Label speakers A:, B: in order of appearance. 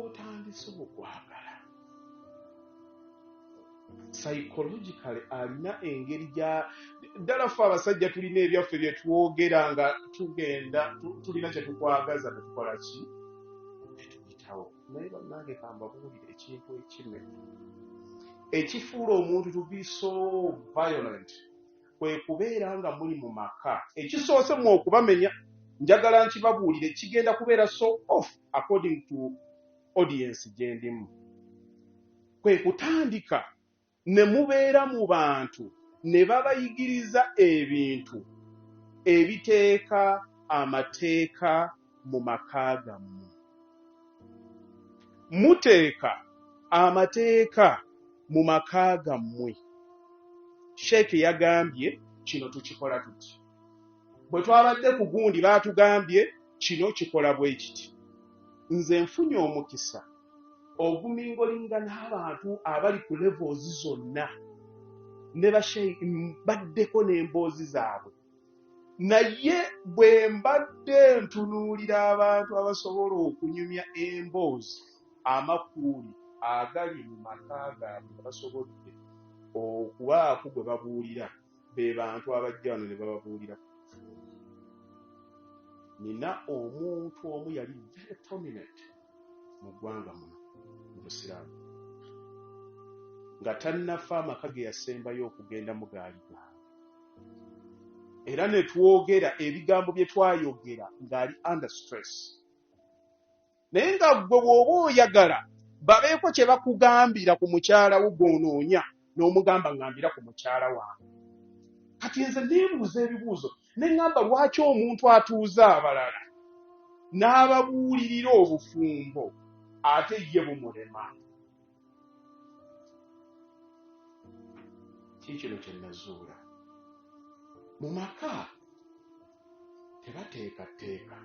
A: Gw'otandise okwagala psychologically alina engeri gya ddala ffe abasajja tulina ebyaffe bye twogera nga tugenda tulina kye tukwagaza ne tukola ki ne tuyitawo. Naye bannange kambabuulire ekintu ekimu ekifuula omuntu to be so violent kwe kubeera nga muli mu maka. Ekisoose mu okubamenya njagala nkibabuulire kigenda kubeera so off according to audience gye ndimu. Kwe kutandika ne mubeera mu bantu ne babayigiriza ebintu ebiteeka amateeka mu maka gammwe. Muteeka amateeka mu maka gammwe. Sheikh yagambye kino tukikola tuti. Bwe twabadde ku gundi baatugambye kino kikola bwe kiti. Nze nfunye omukisa ogumingolinga n'abantu abali ku levels zonna ne basheikh mbaddeko n'emboozi zaabwe naye bwe mbadde ntunuulira abantu abasobola okunyumya emboozi amakuuli agali mu maka gaabwe nga basobodde okubaako gwe babuulira be bantu abajja wano ne bababuulira ku bufumbo. Nina omuntu omu yali very prominent mu ggwanga muno mu Busiraamu nga tannafa amaka ge yasembayo okugendamu gaali gange era ne twogera ebigambo bye twayogera ng'ali under stress. Naye nga ggwe bw'oba oyagala babeeko kye bakugambira ku mukyala wo gw'onoonya n'omugamba ŋŋambira ku mukyala wange. Kati nze neebuuza ebibuuzo ne ŋŋamba lwaki omuntu atuuza abalala n'ababuulirira obufumbo ate ye bumulema? Kiikino kye nazuula. Mu maka tebateeka tteeka.